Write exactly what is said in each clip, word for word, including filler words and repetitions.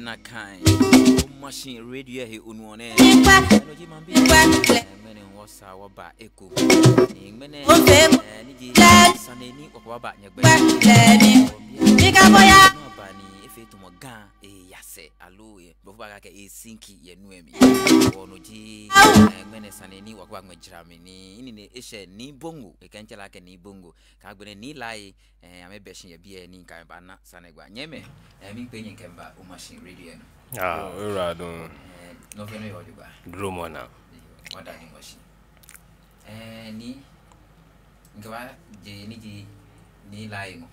Nakai Omashi Radio he onuɔ nɛɛ. Ŋmɛnɛ wɔsaa wɔba ekoŋŋ. Ni ŋmɛnɛ, eh, ni ji sane ni wɔkɛbaaba nyɛgbɛ. Wɔba ni efee tamɔ Ga eya sɛɛ aloo, eh, blɔfo baakɛɛ esinki yɛ nu lɛ mli. Hewɔ no ji, eh, ŋmɛnɛ sane ni wɔkɛbaaŋmɛ jara mli ni, ni nɛ eshɛ Nii Bongo, ekɛɛ ntsɛ lɛ akɛ Nii Bongo. Kɛ agbɛnɛ Nii Laryea, eh, amɛbɛ shi yɛ biɛ ni ŋkɛ amɛ baana sane lɛ gba. Nyɛmɛi, eh, miikpee nyɛ kɛmiiba Omashi Radio lɛ nɔ. Ah, oyiwaladɔŋŋ. Eh, nɔ fɛɛ nɔ yɛ jogbaŋŋ. Duromɔ naa. Wɔda nyɛ shi. Eh, Nii, ŋkɛbaaje ni ji Nii Laryea ŋɔɔ.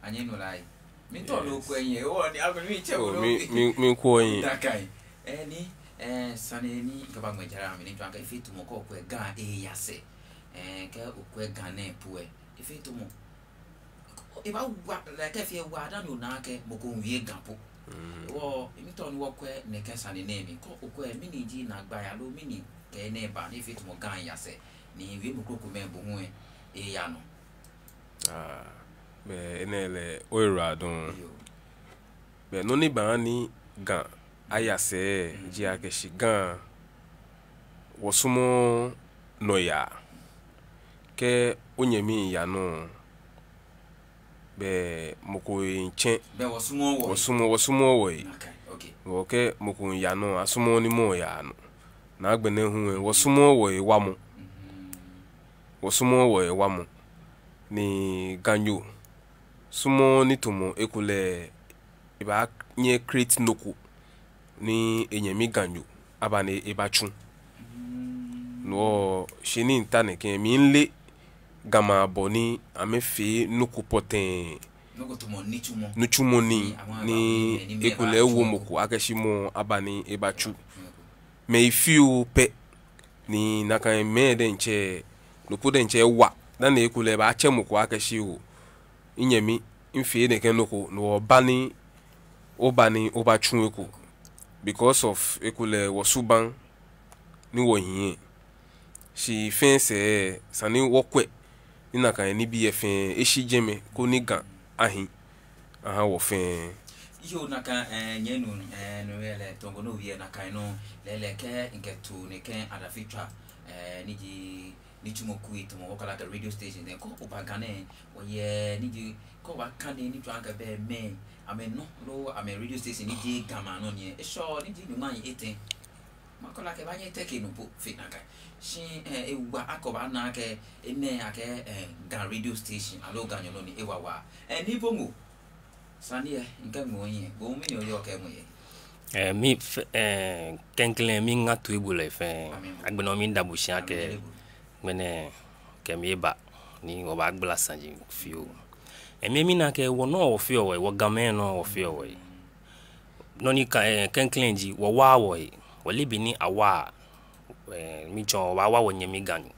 Anyɛmi Nii Laryea. Miitao ni okwɛ mihiɛ, oo, ni agbɛnɛ mitsɛ. Oo, bo mi, mi, miikwɛ ohiɛ. Nakai. Eh, Nii, eh, sane ni ŋkɛbaaŋmɛ jara mli ni tsɔɔ akɛ efee tamɔ kɛ okwɛ Ga eya sɛɛ. Eh, kɛ okwɛ Ga nɛɛ po lɛ, efee tamɔ, ebaawa, like, efee waa dani ona akɛ mɔ ko miiwie Ga po. Mm. Hewɔ, miitao ni wɔkwɛ nɛkɛ sane nɛɛ mli. Kɛ okwɛ, mɛni ji naagbai aloo mɛni kɛ enɛ ba ni efee tamɔ Ga eya sɛɛ, ni wiemɔ krokomɛi, bo hu lɛ, eya nɔ. Ah, bɛ enɛ lɛ oyiwaladɔŋŋ. Yoo. Bɛ nɔ ni baaha ni Ga aya sɛɛ ji akɛ shi Ga, wɔsumɔɔɔ nɔyaa. Kɛ onyɛmi ya nɔ, bɛ mɔ ko miitsɛ. Bɛ wɔsumɔɔɔ wɔhe. Wɔsumɔɔɔ, wɔsumɔɔɔ wɔhe. Okay, okay. Hewɔ kɛ mɔ ko miiya nɔ, asumɔɔɔ ni mɔ lɛ aya nɔ. Ni agbɛnɛ hu lɛ, wɔsumɔɔɔ wɔhe wamɔ. Mhm. Wɔsumɔɔɔ wɔhe wamɔ. Ni Ganyo sumɔɔɔ ni tamɔ ekolɛ ebaanyɛ ecreate nɔ ko ni enyɛmi Ganyo aba ni ebatsu. No hewɔ shi ni mita nɛkɛ, mileee Gamɛi abɔ ni amɛfee nɔ ko pɔtɛɛ. Nɔ ko tamɔ nitsumɔ. Nitsumɔ nii, ni ekolɛ ewo mɔ ko akɛ shi mɔ aba ni ebatsu. Mɛi fioo pɛ. Ni nakai mɛi diɛŋtsɛ, nɔ ko diɛŋtsɛ ewa dani ekolɛ ebaatsɛ mɔ ko akɛ shi oo, minyɛmi, mifee nɛkɛ nɔ ko, no hewɔ ba ni oba ni obatsu eko. Because of ekolɛ wɔsubaŋ ni wɔhiɛ. Shi fɛɛ sɛɛ, esa ni wɔkwɛ ni nakai nibii lɛ fɛɛ eshi jɛmɛ koni Ga ahi aha wɔ fɛɛ. Yoo, nakai, eh, nyɛnu, eh, no lɛ, tɔŋgɔ no wie nakai nɔŋŋ, lɛɛlɛŋ kɛ ŋkɛto nɛkɛ adafitswaa, eh, ni ji nitsumɔ kui tamɔ wɔkɛɛ lɛ akɛ radio station lɛ, kɛ oba Ga nɛɛ, wɔyɛ ni ji, kɛ obaakane ni tsɔɔ akɛ bɛ mɛi, amɛnɔ loo amɛ radio station ni ji Gamɛi anɔ ni lɛ, eshɛɔ ni ji nyɔŋmai etɛ. Makɛɛ lɛ akɛ ebaanyɛ etɛ kɛ nɔ po fe nakai. Shi, eh, ewa akɛ obaana akɛ enɛ akɛ, eh, Ga radio station aloo Ganyo nɔ ni ewa waa. Eh, Nii Bongo, sane lɛ, ŋkɛŋmɛ ohiɛ, bo hu mɛni oyɔɔ kɛɛmɔ yɛ? Eh, mi f-, eh, klɛŋklɛŋ miiŋa toibolɔi fɛɛ. Amɛɛ. Agbɛnɛ miida bo shi akɛ, amɛɛ, ŋmɛnɛ kɛ miiba ni wɔbaagbala saji fioo. Ɛɛ, mi mina akɛ wɔnɔ wɔfeɔ wɔhe, wɔ Gamɛi nɔ wɔfeɔ wɔhe. Nɔ ni ka, ɛɛ, klɛŋklɛŋ ji wɔwaaa wɔhe. Wɔleee bɔ ni awaaa, ɛɛ, mitsɔɔ, wɔbaawa wɔnyɛmi Ganyo.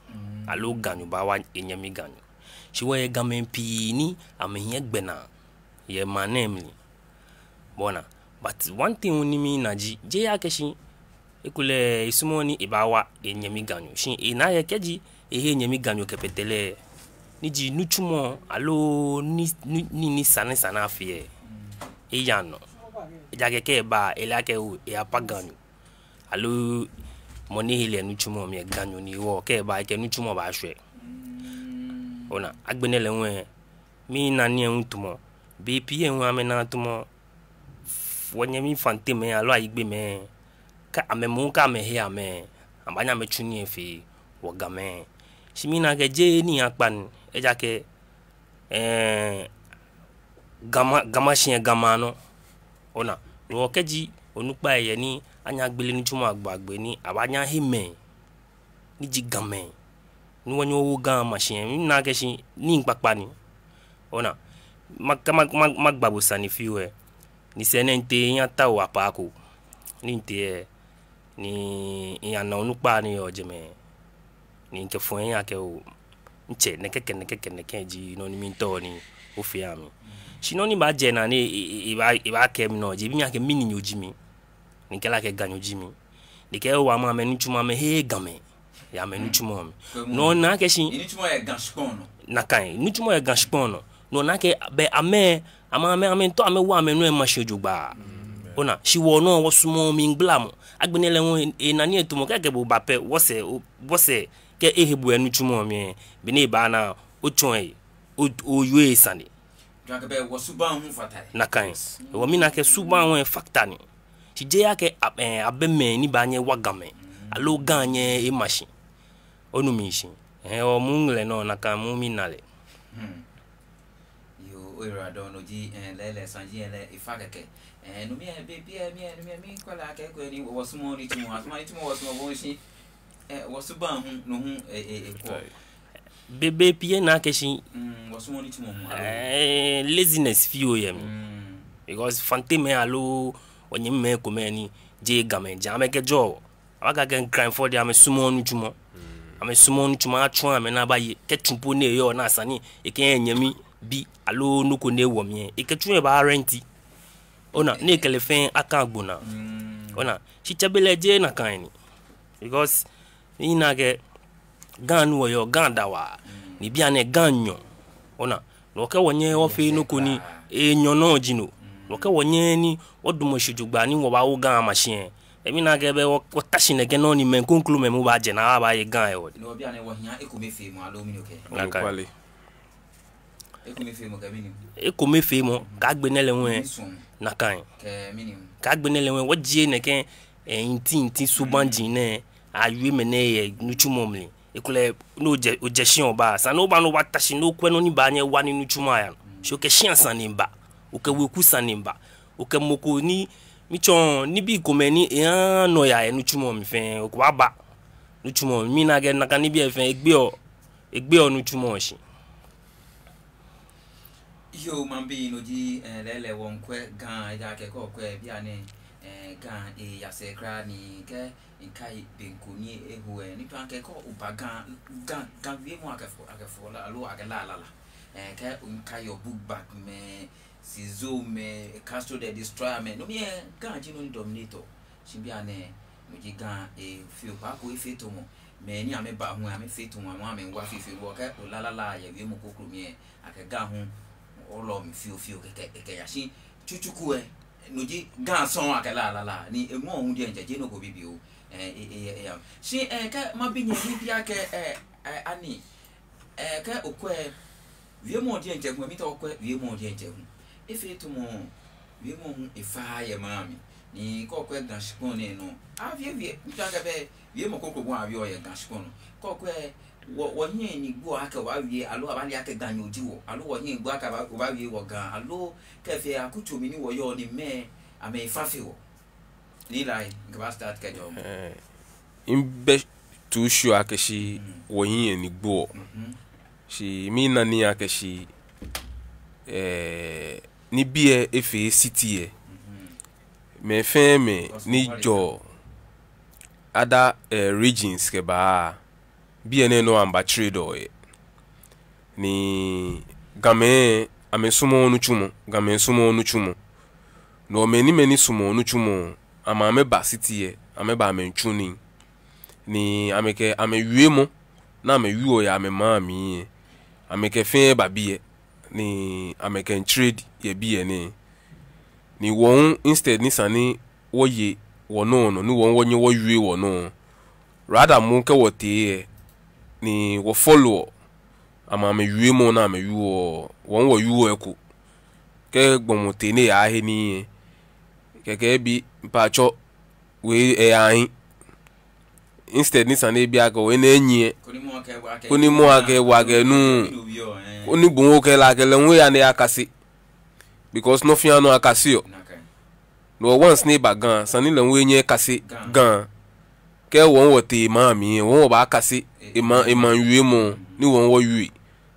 Aloo Ganyo baawa enyɛmi Ganyo. Shi wɔyɛ Gamɛi pii ni amɛhiɛ gbɛnaa yɛ maŋ nɛɛ mli. Bɔ ni, but one thing ni mina ji, jeee akɛ shi ekolɛ esumɔɔɔ ni ebaawa enyɛmi Ganyo. Shi ena akɛ kɛji ehe enyɛmi Ganyo kɛkpɛtɛ lɛ, ni ji nitsumɔ aloo nii, nii, nii ni sa ni esa ni afee lɛ, eyaaa nɔ. Ejaakɛ kɛ eba, ele akɛ oo, eyapa Ganyo. Aloo mɔ ni he lɛ nitsumɔ mli lɛ Ganyo ni, hewɔ kɛ eba lɛ ekɛ nitsumɔ baashwɛ. Ona, agbɛnɛ lɛ hu lɛ, mina nii lɛ hu tamɔ, bei pii lɛ hu amɛnaa tamɔ, wɔnyɛmi Fantemɛi aloo Ayigbemɛi, kɛ amɛ moŋ kɛ amɛhe amɛ, abaanyɛ amɛtsu nii lɛ afee wɔ Gamɛi. Shi mina akɛ jeee nii akpa ni, ejaakɛ, ɛɛ, Ga maŋ, Ga maŋ shi yɛ Ga maŋ nɔ. Ona, no hewɔ kɛji onukpai yɛ ni anyɛ agbele nitsumɔ agbo agbo ni abaanyɛ ahe mɛi ni ji Gamɛi, ni wɔnyɛ wɔwo Ga maŋ shi lɛ, mina akɛ shi nii kpakpa ni. Ona, ma, ka, ma, ma, magba bo sane fioo lɛ. Ni sɛɛ nɛɛ mitee miyatao apaa ko. Ni mitee lɛ, ni miyana onukpa ni yɔɔ jɛmɛ. Ni mikɛfɔ̃ ehiɛ akɛ oo, mitsɛ, nɛkɛ kɛ nɛkɛ kɛ nɛkɛ ji nɔ ni miitao ni ofee aha mi. Shi nɔ ni baajɛ naa ni e, e, e, ebaa, ebaakɛɛ mi nɔ ji, ebi mi akɛ mɛni nyo ji mi. Ni mikɛɛ lɛ akɛ Ganyo ji mi. Ni ekɛɛ oo, amɛ, amɛnitsumɔ, amɛheee Gamɛi yɛ amɛnitsumɔ mli. No hewɔ ona akɛ shi, enitsumɔ yɛ Ga shikpɔŋ nɔ. Nakai, nitsumɔ yɛ Ga shikpɔŋ nɔ. No hewɔ ona akɛ, bɛ amɛ, amɛ, amɛ, amɛmiitao amɛwa amɛnɔ lɛ ama shi jogbaŋŋ. Ona, shi wɔnɔ wɔsumɔɔ mligbalamɔ. Agbɛnɛ lɛ hu ena nii lɛ tamɔ, kɛkɛ bo ba pɛ, wɔsɛɛ, o, wɔsɛɛ, kɛ ehe bo yɛ nitsumɔ mli lɛ, be ni ebaana, otsɔɔ lɛ, o, oyoo lɛ sane. Nakai. Hewɔ mina akɛ subaŋ hu lɛ fakta ni. Shi jeee akɛ ab-, ɛɛ, abɛmɛi ni baanyɛ awa Gamɛi, aloo Ga anyɛ ama shi. Onu mishishi. Ɛɛ, hewɔ mɔ ŋlɛ nɔ nakai mɔ mina lɛ. Yoo, oyiwaladɔŋŋ. No ji, ɛɛ, lɛɛlɛŋ saji lɛ, efa kɛkɛ. Ɛɛ, no mli lɛ, bei pii lɛ, mi lɛ, no mli lɛ, mikwɛɔ lɛ akɛ ekolɛ ni wɔsumɔɔɔ nitsumɔ, asumɔɔɔ nitsumɔ, wɔsumɔɔɔ bɔ ni shi, ɛɛ, wɔsubaŋ hu, no hu, ɛɛ, ɛɛ, ekwɔ. Bei, bei pii lɛ ona akɛ shi, mm, wɔsumɔɔɔ nitsumɔ hu, aloo, ɛɛ, laziness fioo yɛ mli. Mm. Because Fantemɛi aloo wɔnyɛmimɛi komɛi ni jeee Gamɛi ji amɛ kɛjɛɔ wɔ. Abaakɛɛ akɛ ŋkranfo diɛŋtsɛ amɛsumɔɔɔ nitsumɔ. Amɛsumɔɔɔ nitsumɔ, atsu amɛ ni abaye. Kɛ tsu po ni eyɔɔ ni esa ni ekɛ enyɛmi bi aloo nɔ ko ni ewo mli lɛ, ekɛ tsu lɛ baa rent. Ona, ni ekɛ lɛ fɛɛ akɛ agbo naa. Ona, shi tsɛbelɛ jeee nakai ni. Because mina akɛ Ga ni wɔyɔɔ, Ga da waa. Ni bianɛ Ga nyɔ. Ona, no hewɔ kɛ wɔnyɛ wɔfee nɔ ko ni enyɔ nɔ ji no. No hewɔ kɛ wɔnyɛ ni wɔdamɔ shi jogbaŋŋ ni wɔbaawo Ga ama shi lɛ, mina akɛ bɛ wɔ, wɔta shi nɛkɛ nɔ ni mɛi krokomɛi moŋ baajɛ ni abaaye Ga lɛ wɔdɛŋ. No hewɔ bianɛ wɔhiɛ ekomefeemɔ aloo mɛni okɛɛ? Nakai. Ekomefeemɔ kɛ mɛni? Ekomefeemɔ, kɛ agbɛnɛ lɛ hu lɛ. Nakai. Kɛ mɛni? Kɛ agbɛnɛ lɛ hu lɛ, wɔjie nɛkɛ, ɛɛ, ntintin subaŋ ji nɛɛ, awie mɛi nɛɛ yɛ nitsumɔ mli. Ekolɛ ni ojɛ, ojɛ shia oba, esa ni oba ni obata shi ni okwɛ nɔ ni baanyɛ awa ni nitsumɔ aya nɔ. Shi okɛ shia sane ba, okɛ weku sane ba, okɛ mɔ ko ni, mitsɔɔ, nibii komɛi ni ehaa nɔyaa yɛ nitsumɔ mli fɛɛ, okɛbaaba nitsumɔ mli. Mina akɛ nakai nibii lɛ fɛɛ, egbeɔ, egbeɔ nitsumɔ shi. Yoo, maŋbii, no ji, ɛɛ, lɛɛlɛŋ wɔŋkwɛ Ga, ejaakɛ kɛ okwɛ bianɛ, ɛɛ, Ga eya sɛɛ kwraa ni kɛ mikai be ko ni eho lɛ, ni tsɔɔ akɛ kɛ oba Ga, Ga, Ga wiemɔ akɛfɔ, akɛfɔ lala, aloo akɛlaa lala. Ɛɛ, kɛ mikai Obugbakmɛi, Sizomɛi, Castro the Destroyer mɛi, no mli lɛ Ga ji nɔ ni dominate-ɔ. Shi bianɛ, no ji Ga efee okpa ko efee tamɔ, mɛi ni amɛba hu amɛfee tamɔ, amɛ, amɛwa fioo fioo, hewɔ kɛ olaa lala yɛ wiemɔ kroko mli lɛ, akɛ Ga hu, olɔ mli fioo fioo kɛkɛ, kɛkɛ eya. Shi tsutsu ko lɛ, no ji Ga sɔŋŋ akɛlaa lala, ni eŋɔɔ hu diɛŋtsɛ, jeee nɔ ko bibioo. Ɛɛ, e, e, e, eya. Shi, ɛɛ, kɛ mabi nyɛ nibii akɛ, ɛɛ, ɛɛ, ani, ɛɛ, kɛ okwɛ wiemɔ diɛŋtsɛ hu, miitao okwɛ wiemɔ diɛŋtsɛ hu. Efee tamɔ wiemɔ hu efaaa yɛ maŋ mli. Ni kɛ okwɛ Ga shikpɔŋ nɛɛ nɔ, awiewie, miitao akɛ bɛ wiemɔ kroko bɔ awieɔ yɛ Ga shikpɔŋ nɔ. Kɛ okwɛ wɔ, wɔhiɛ ni gboɔ akɛ wɔbaawie, aloo abaale akɛ Ganyo ji wɔ, aloo wɔhiɛ gboɔ akɛ wɔbaa, wɔbaawie wɔ Ga, aloo kɛ fɛɛ akutso mli ni wɔyɔɔ ni mɛi, amɛfa fe wɔ. Ni lɛ, mikɛbaastart kɛjɛ o. Ɛɛ, mibɛ too sure akɛ shi wɔhiɛ ni gboɔ. Shi mina ni akɛ shi, eh, ni biɛ efee city lɛ, mɛi fɛɛ mɛi ni jɛɔ other, eh, regions kɛbaa biɛ nɛɛ nɔ amɛba trade-ɔ yɛ. Ni Gamɛi, amɛsumɔɔɔ nitsumɔ, Gamɛi sumɔɔɔ nitsumɔ. No mɛi ni, mɛi ni sumɔɔ nitsumɔ, amɛ, amɛba city lɛ, amɛba amɛtsu nii. Ni amɛkɛ amɛwiemɔ ni amɛwieɔ yɛ amɛmaŋ mli lɛ, amɛkɛ fɛɛ ba biɛ, ni amɛkɛ trade yɛ biɛ nɛɛ. Ni wɔ hu, instead ni esa ni wɔye wɔnɔ nɔ, ni wɔ hu wɔnyɛ wɔwie wɔnɔ, rather moŋ kɛ wɔtee lɛ, ni wɔ follow-ɔ amɛ, amɛwiemɔ ni amɛwieɔ, wɔ hu wɔwieɔ eko. Kɛ gbɔmɔ tee ni eyahe nii lɛ, kɛkɛ ebi, mpatsɔ, wei, eyahi. Instead ni esa ni ebi akɛ, oo, enɛ enyiɛ, koni mɔ akɛ, wa akɛ nu, koni bo hu okɛɛ lɛ akɛ lɛ hu eya ni eyakase. Because nɔ fɛɛ nɔ akaseɔ. No hewɔ once ni eba Ga, esa ni lɛ hu enyɛ ekase Ga. Kɛ wɔ hu wɔtee emaŋ mli lɛ, wɔ hu wɔbaakase emaŋ, emaŋ wiemɔ ni wɔ hu wɔwie.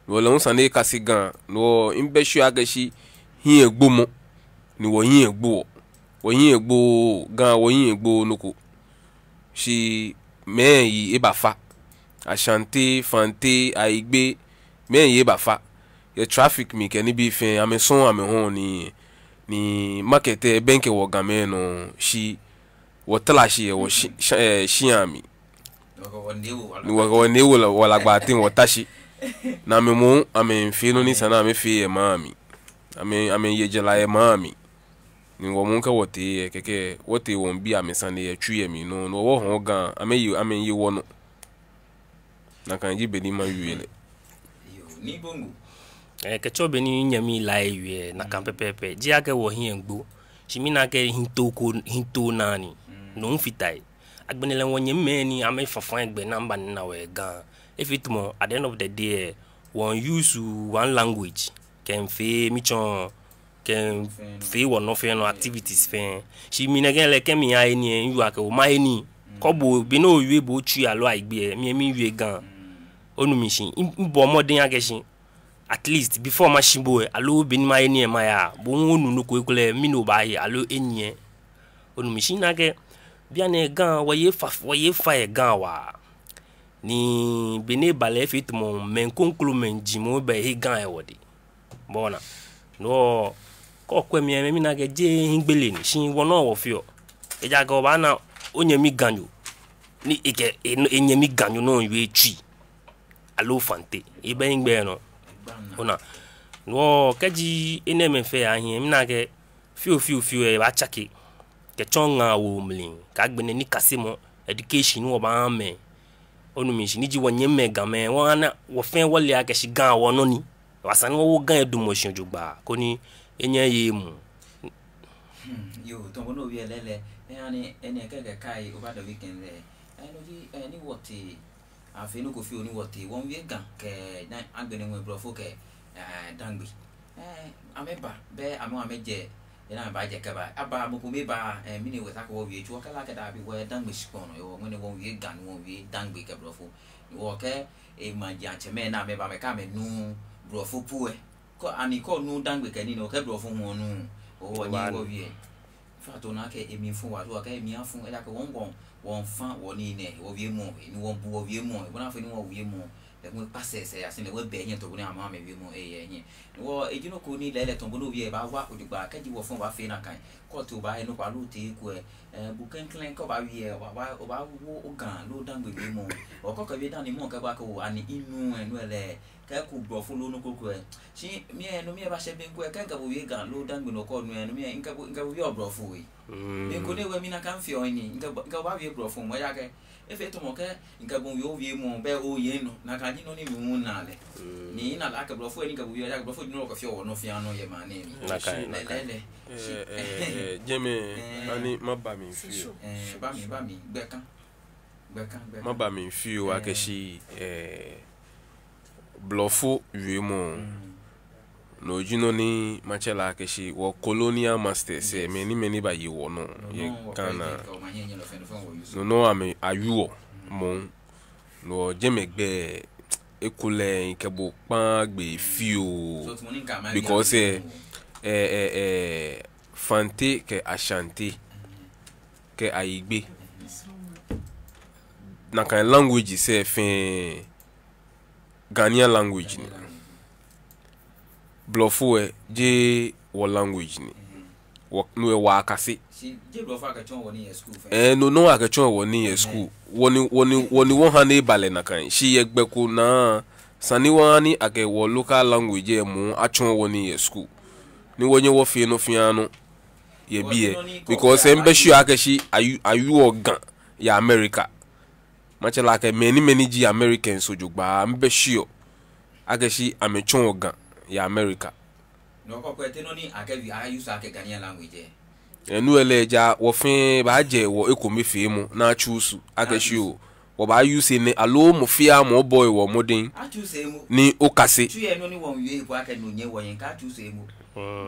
No hewɔ lɛ hu esa ni ekase Ga. No hewɔ mibɛ sure akɛ shi hiɛgbomɔ ni wɔhiɛ gboɔ. Wɔhiɛ gbooo, Ga wɔhiɛ gbooo nɔ ko. Shi mɛi ayi eba fa. Ashanti, Fante, Ayigbe, mɛi ayi eba fa. Yɛ traffic mli kɛ nibii fɛɛ, amɛsɔŋŋ amɛhɔɔ nii. Ni market lɛ ebɛŋkɛ wɔ Gamɛi nɔ, shi wɔtara shi yɛ wɔ shi, sha-, eh, shia mli. Ni wɔ, wɔnine wo la-, wala gba teŋ wɔta shi. Ni amɛ moŋ, amɛmiifee nɔ ni esa ni amɛfee yɛ maŋ mli. Amɛ, amɛmiiye jara yɛ maŋ mli. Ni wɔ moŋ kɛ wɔtee lɛ, kɛkɛ wɔtee wɔmiibi amɛ sane yɛ Twi yɛ mli nɔ, ni wɔ, wɔhɔɔ Ga, amɛye, amɛye wɔnɔ. Nakai ji bɔ ni mawie lɛ. Yoo, Nii Bongo. Eh, kɛtsɔ bɔ ni nyɛmi La ewie lɛ, nakai pɛpɛɛpɛ. Ejaakɛ wɔhiɛ gbo. Shi mina akɛ hiɛtoo ko, hiɛtoo naa ni. No hu fata he. Agbɛnɛ lɛ wɔnyɛmimɛi ni amɛfafã gbɛ ni amɛbanina wɔ yɛ Ga. Efee tamɔ, at the end of the day lɛ, wɔŋ use one language kɛmiifee, miitsɔɔ, kɛmiifee wɔnɔ fɛɛ nɔ activities fɛɛ. Shi mi nɛkɛ lɛ kɛ miyahe nii lɛ, miwieɔ akɛ oo mahe nii. Kɛ bo, be ni owie bo Twi aloo Ayigbe lɛ, mi lɛ miwie Ga. Onu mishishi, mi, mibɔɔ mɔdɛŋ akɛ shi at least before mashi bo lɛ, aloo be ni mahe nii lɛ maya, bo hu onu nɔ ko ekolɛ, mɛni obaahe, aloo enyiɛ. Onu mishishi, nakai. Bianɛ Ga, wɔyɛ fa, wɔyɛ fa yɛ Ga waa. Ni be ni eba lɛ efee tamɔ mɛi krokomɛi jimɔ bɛ he Ga yɛ wɔdɛŋ. Bɔ ni ona. No hewɔ kɛ okwɛ mi lɛ, mina akɛ jeee hiɛgbele ni, shi wɔnɔ wɔfeɔ. Ejaakɛ obaana onyɛmi Ganyo ni ekɛ, e, enyɛmi Ganyo nɔ wie Twi aloo Fante, ebɛ hiɛgbele nɔ. Ona. No hewɔ kɛji enɛɛmɛi fɛɛ yahi lɛ, mina akɛ fioo fioo fioo lɛ ebaatsake. Kɛtsɔ ŋaawoo mli, kɛ agbɛnɛ nikasemɔ, education ni wɔbaaha mɛi. Onu mishishi, ni ji wɔnyɛmimɛi Gamɛi, wɔha ni wɔfɛɛ wɔle akɛ shi Ga wɔnɔ ni. Esa ni wɔwo Ga lɛ dumɔ shi jogbaŋŋ, koni enyɛ eye emuu. Hmm, yoo, tamɔ bɔ ni owie lɛ lɛ, eh, ani, enɛ kɛ kɛ kai over the weekend lɛ. Eh, no ji, eh, ni wɔtee, afee nɔ ko fioo ni wɔtee, wɔmiiwie Ga kɛ, na, agbɛnɛ ŋwɛi blɔfo kɛ, eh, Dangme. Eh, amɛba, bɛ amɛ, amɛjɛ, ena amɛbajɛ kɛba. Aba, mɔ ko miiba, eh, mɛni hewɔ esa akɛ wɔwie Twi? Wɔkɛɛ lɛ akɛ daabi, wɔ Dangme shikpɔŋ nɔ, yoo, ŋmɛnɛ wɔmiiwie Ga ni wɔmiiwie Dangme kɛ blɔfo. Wɔkɛ, eh, maji atsɛmɛi ni amɛba, amɛkɛ amɛ nuuu blɔfo po lɛ. Kɛ, ani kɛ onuuu Dangme kɛ nii nɛɛ, okɛ blɔfo hu onuuu. Oo, ni wɔwie. Fa to na akɛ emli fu wɔ, to akɛ emli afu, ejaakɛ wɔŋ, wɔŋ, wɔŋfã wɔnii nɛɛ, wɔwiemɔ, ni wɔbu wɔwiemɔ, bɔ ni afee ni wɔwiemɔ lɛ hu ekpa sɛɛ sɛɛ yashi lɛ, wɔbɛ hiɛ tamɔ bɔ ni amɛ, amɛwiemɔ eyɛ hiɛ. Wɔ, eji nɔ ko ni lɛɛlɛŋ tamɔ bɔ ni owie lɛ baawa jogbaŋŋ, kɛji wɔfɛɛ wɔbaafee nakai. Kɛ otee obaahe nɔ ko aloo otee he ko lɛ, eh, bo klɛŋklɛŋ kɛ obaawie lɛ, obaa, obaa, obaawo o Ga loo Dangme wiemɔ. Okɔ kɛ wie dani mɔ kɛba akɛ oo, ani minuuu lɛ, no lɛ, kɛ eko blɔfo loo nɔ kroko lɛ. Shi mi lɛ, no mi lɛ ebashɛ be ko lɛ, kɛ mikɛ bo wie Ga loo Dangme nɔ ko nu lɛ, no mi lɛ, mikɛ bo, mikɛ bo wieɔ blɔfo lɛ. Mm. Be ko ni ewie mi nakai fioo ni, mikɛ bo, mikɛ bo baawie blɔfo moŋ, ejaakɛ efee tamɔ kɛ mikɛ bo wie owiemɔ, bɛ oye nɔ, nakai ji nɔ ni mi hu mina lɛ. Mm. Ni mina lɛ akɛ blɔfo lɛ ni mikɛ bo wieɔ, ejaakɛ blɔfo ji nɔ ni wɔkɛfeɔ wɔnɔ fɛɛ nɔ yɛ maŋ nɛɛ mli. Nakai, shi nakai. Lɛɛlɛŋ. Shi, eh, eh, eh, jɛmɛ, eh, ani maba mli fioo. Eh, ba mli, ba mli, gbɛ ka. Maba mli fioo akɛ shi, eh, blɔfo wiemɔ. Mm. No ji nɔ ni matsɛ lɛ akɛ shi wɔ colonial masters lɛ, mɛi ni, mɛi ni baye wɔnɔ yɛ Ghana. No nɔ amɛ, awieɔ moŋ. No jɛmɛ gbɛ ekolɛ kɛ bo kpaa gbɛ fioo. Because eh, eh, eh, eh, Fante kɛ Ashanti kɛ Ayigbe, nakai language sɛɛ fɛɛ Ghanaian language ni. Blɔfo eh, jeee wɔ language ni. Wɔ, no eh, wɔkase. Ɛɛ, no nɔŋŋ akɛtsɔɔ wɔ nii yɛ school. Wɔ ni, wɔ ni, wɔ ni wɔha ni eba lɛ nakai. Shi yɛ gbɛ ko naa, esa ni wɔha ni akɛ wɔ local language eh moŋ atsɔɔ wɔ nii yɛ school. Ni wɔnyɛ wɔfee nɔ fɛɛ nɔ yɛ biɛ. Because eh, mibɛ sure akɛ shi ayu, ayuɔ Ga yɛ America. Matsɛ lɛ akɛ mɛi ni, mɛi ni ji Americans jogbaŋŋ, mibɛ sure akɛ shi amɛtsɔɔ Ga yɛ America. No kɔkɔɔkɔ tɛ nɔ ni akɛ bi a use akɛ Ghanaian language eh. Ɛɛ, no lɛ ejaakɛ wɔ fɛɛ baajɛ wɔ ekomefeemɔ ni a choose akɛ shi oo, wɔbaa use enɛ aloo mɔ fɛɛ mɔ bɔi wɔ mɔdɛŋ ni okase. Tsu yɛ nɔ ni wɔmiiwie ebo akɛ no nyɛ wɔyɛ ka tsu sɛ emo.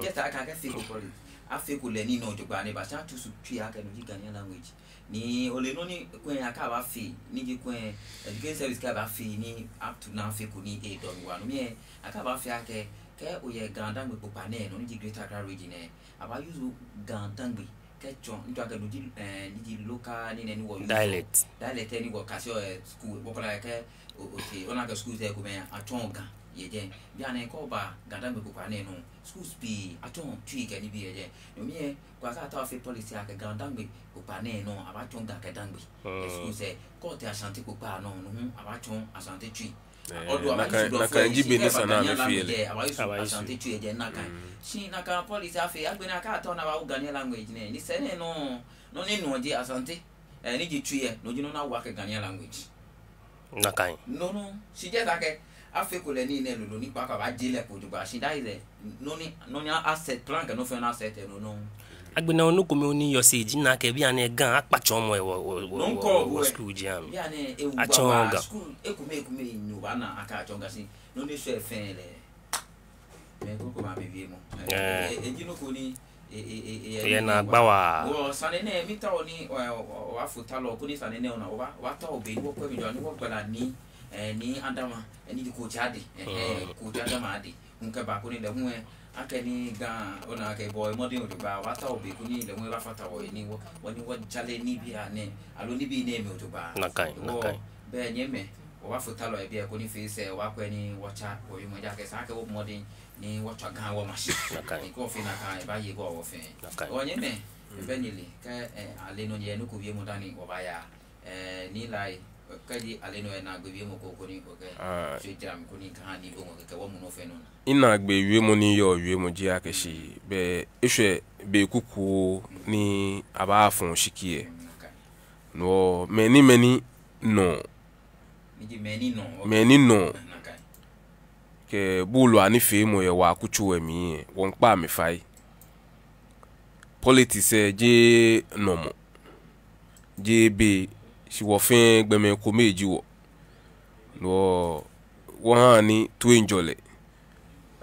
Just akɛ akɛ fake policy. Afeko lɛ ni no jogbaŋŋ ni eba shi a choose Twi akɛ no ji Ghanaian language. Ni ole nɔ ni kwɛ akɛ abaafee, ni ji kwɛ education service kɛ abaafee ni up to now feko ni edɔ mi wa no mli eh, akɛ abaafee akɛ, kɛ oyɛ Ga-Dangme kpokpaa nɛɛ nɔ ni ji Greater Accra Region eh, abaa use Ga-Dangme kɛtsɔɔ, nto akɛ no ji, eh, ni ji local ni nɛ ni wɔ use. Dialect. Dialect eh ni wɔkaseɔ eh school, bɔ ko la kɛ o, otee, ona akɛ schools eh komɛi atsɔɔ Ga yɛ jɛi. Bianɛ kɛ oba Ga-Dangme kpokpaa nɛɛ nɔ, schools pii atsɔɔ Twi kɛ nibii yɛ jɛi. No mli eh, kɛ akɛ atao afee policy akɛ Ga-Dangme kpokpaa nɛɛ nɔ, abaatsɔɔ Ga kɛ Dangme. Yɛ schools eh, kɛ otee Ashanti kpokpaa nɔ, no hu abaatsɔɔ Ashanti Twi. Ɛɛ, although nakai, nakai ji bɔ ni esa ni amɛfee lɛ. Abaa use Ashanti Twi yɛ jɛi nakai. Shi nakai policy afee, agbɛnɛ akɛ atao ni abaawo Ghanaian language nɛɛ. Ni sɛɛ nɛɛ nɔ, nɔ ni nɔ ji Ashanti, ɛɛ, ni ji Twi eh, no ji nɔ ni awo akɛ Ghanaian language. Nakai. No nɔ, shi just akɛ afeko lɛ nii nɛɛ lolo ni kpaako abaaje lɛ kpo jogbaŋŋ shi that is eh, nɔ ni, nɔ ni a set plan kɛ nɔ fɛɛ nɔ a set eh no nɔ. Agbɛnɛ nɔ kome ni yɔɔ sɛɛ ji nakai bianɛ Ga akpa tsɔɔmɔ yɛ wɔ, wɔ, wɔ, wɔ school jɛi amli. Bianɛ ewu atsɔɔ Ga. School ekome ekome ni obaana akɛ atsɔɔ Ga shi nɔ ni sɔ efee lɛ. Mɛi krokomɛi amɛwiemɔ. Ɛɛ. Eji nɔ ko ni, e, e, e, e, eyɛ naagba waa. Wɔ sane nɛɛ, miitao ni, ɛ, ɔ, ɔ, wɔfo talɔ, koni sane nɛɛ ona, wɔba, wɔtao be ni wɔkwɛ mli jogbaŋŋ ni wɔgbala Nii, ɛ, Nii Adama, ɛ, ni ji Kochi Ade, ɛ, ɛ, Kochi Adama Ade. Ŋkɛba koni lɛ hu, ɛ, akɛni Ga, ona akɛ ebɔ mɔdɛŋ jogbaŋŋ, wɔtao be koni lɛ hu ebafata wɔhe ni wɔ, wɔ ni wɔjale nibii anɛɛ, aloo nibii nɛɛ mli jogbaŋŋ. Nakai, nakai. Bɛ nyɛmɛi, wɔbafo talɔ yɛ biɛ koni fee sɛɛ wɔkwɛ ni wɔtsa wɔwiemɔ, ejaakɛ esa akɛ wɔbɔ mɔdɛŋ ni wɔtswa Ga wɔma shi. Nakai. Ni kɛ wɔfee nakai, ebaaye kɛ wɔ fɛɛ. Nakai. Wɔnyɛmɛi, bɛ nyɛle, kɛ, ɛ, ale nɔ nyɛyɛ nɔ ko wiemɔ dani wɔbaya. Ɛ, Nii Lai, kɛji ale nɔ yɛ naagbee wiemɔ ko koni okɛ. Ah. Tsɔɔ jara mi koni Ga ni bo ŋɔ kɛkɛ wɔmu nɔ fɛɛ nɔ naa. Minaagbee wiemɔ ni yɔɔ wiemɔ ji akɛ shi, bɛ eshwɛ be kuku ni abaafɔ oshiki yɛ. Mm, nakai. No, mɛni, mɛni nɔ. Ni ji mɛni nɔ. Mɛni nɔ. Nakai. Kɛ buulu anifeemɔ yɛ wɔ akutso lɛ mli lɛ, wɔmiikpa amɛ fai. Politics lɛ jeee nɔmɔ, jeee be, shi wɔ fɛɛ gbɔmɛi komɛi ji wɔ. No, wɔhaa ni toiŋjɔlɛ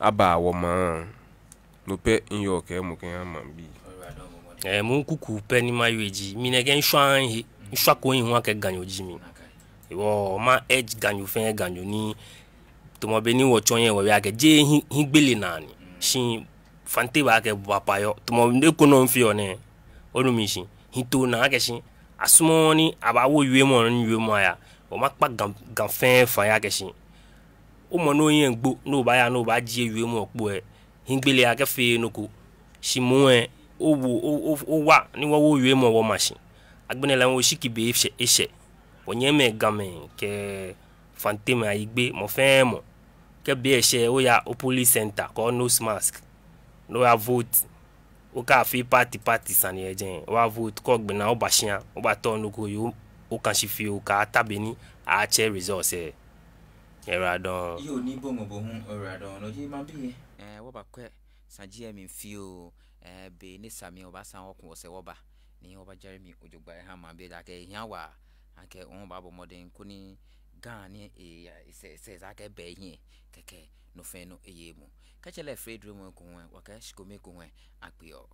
aba wɔmaŋ. No pɛ miyɔɔ kɛɛmɔ kɛha maŋbii. Ɛɛ, mɔ kuku pɛ ni mawie ji, mi nɛkɛ mishwa mihe, mishwako mihe hu akɛ Ganyo ji mi. Hewɔ ma-urge Ganyo fɛɛ Ganyo ni, tamɔ bɔ ni wɔtsɔ hiɛ wɔwie akɛ jeee hi, hiɛgbele naa ni. Shi Fante baakɛɛ bɔ ni apayɔ, tamɔ nɔ ko nɔ mifeɔ nɛɛ, onu mi shishi, hitoo naa akɛ shi, asumɔɔɔ ni abaawo wiemɔ ni wiemɔ aya, wɔmiikpa Ga, Ga fɛɛ fai akɛ shi, omɔ ni ohiɛ gbo, ni obaaya, ni obaajie wiemɔ kpo lɛ, hiɛgbele akɛfeee nɔ ko. Shi moŋ lɛ, owo, o, o, owa ni wɔwo wiemɔ wɔma shi. Agbɛnɛ lɛ hu oshiki be eshɛ, eshɛ. Wɔnyɛmimɛi Gamɛi kɛ Fantemɛi, Ayigbe, mɔ fɛɛ mɔ. Kɛ be eshɛ, oya o polling centre, kɛ o nose mask. Ni oya vote. Okafee party party sane yɛ jɛi. Oya vote, kɛ ogbe naa oba shia, obatao nɔ ko yɛ o, okã shi fioo kɛta be ni atsɛ results lɛ. Oyiwaladɔŋŋ. Yoo, ni bo hu, bo hu, oyiwaladɔŋŋ. No ji maŋbii. Ɛɛ, wɔbakwɛ saji lɛ mli fioo, ɛɛ, be ni sa mli lɛ wɔbaasaa wɔku wɔsɛɛ wɔba, ni wɔbajara mli jogbaŋŋ wɔha maŋbii lɛ akɛ ehia waa, akɛ wɔbaabɔ mɔdɛŋ koni Ga ni eya, esɛɛ, esɛɛ, esa akɛ eba ehiɛ, kɛkɛ nɔ fɛɛ nɔ eye emuu. Kɛtsɛ lɛ, efee dromɔ ko hu lɛ, wɔkɛ shikome ko hu lɛ akpe oo.